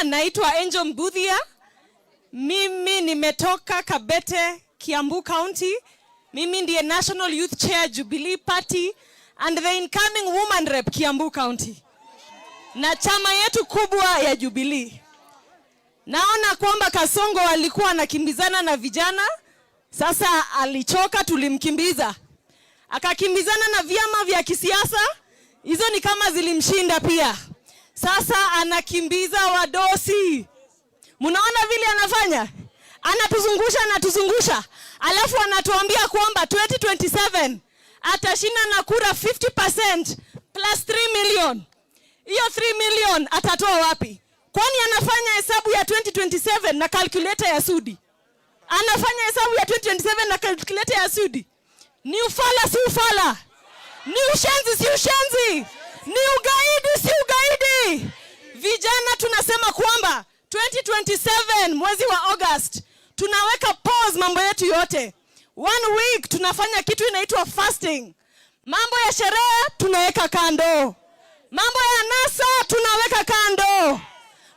Majina naitwa Angel Mbuthia. Mimi nimetoka Kabete, Kiambu County. Mimi ndiye National Youth Chair, Jubilee Party, and the incoming woman rep, Kiambu County. Na chama yetu kubwa ya Jubilee. Naona kwamba Kasongo alikuwa anakimbizana na vijana, sasa alichoka, tulimkimbiza. Akakimbizana na vyama vya kisiasa, hizo ni kama zilimshinda pia. Sasa anakimbiza wadosi. Mnaona vile anafanya? Anatuzungusha, anatuzungusha, alafu anatuambia kwamba 2027 atashinda na kura 50% plus 3 million. Hiyo 3 million atatoa wapi? Kwani anafanya hesabu ya 2027 na calculator ya Sudi? Anafanya hesabu ya 2027 na calculator ya Sudi? Ni ufala, si ufala? Ni ushenzi, si ushenzi? Ni ugaidi, si ugaidi? Vijana tunasema kwamba 2027 mwezi wa August tunaweka pause mambo yetu yote. One week tunafanya kitu inaitwa fasting. Mambo ya sherehe tunaweka kando. Mambo ya anasa tunaweka kando.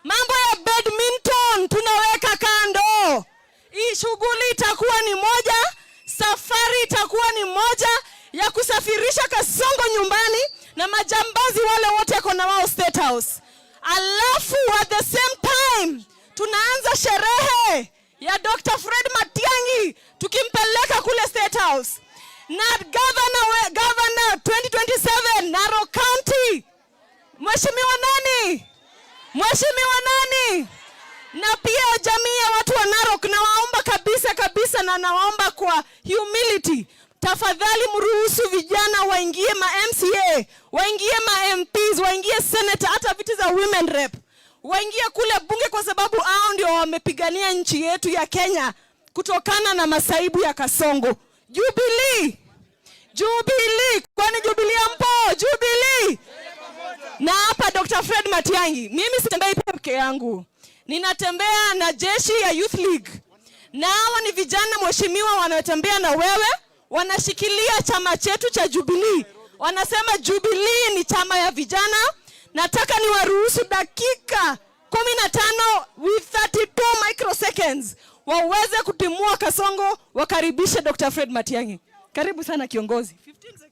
Mambo ya badminton tunaweka kando. Hii shughuli itakuwa ni moja, safari itakuwa ni moja ya kusafirisha Kasongo nyumbani na majambazi wale wote ako na wao State House. Alafu at the same time tunaanza sherehe ya Dr. Fred Matiang'i tukimpeleka kule State House. Na governor 2027 Narok County, Mheshimiwa nani? Mheshimiwa nani? Na pia jamii ya watu wa Narok, nawaomba kabisa kabisa, na nawaomba kwa humility, tafadhali mruhusu vijana waingie ma MCA, waingie ma MPs, waingie senator, hata viti za women rep, waingie kule bunge, kwa sababu hao ndio wamepigania nchi yetu ya Kenya kutokana na masaibu ya Kasongo. Jubilee, Jubilee, kwani Jubilee mpo? Jubilee. Na hapa Dr. Fred Matiang'i, mimi sitembei peke yangu, ninatembea na jeshi ya Youth League, na hawa ni vijana, mheshimiwa, wanaotembea na wewe, wanashikilia chama chetu cha Jubilee. Wanasema Jubilee ni chama ya vijana. Nataka niwaruhusu dakika 15 with 32 microseconds waweze kutimua Kasongo, wakaribishe Dr. Fred Matiang'i. Karibu sana, kiongozi. 15 seconds.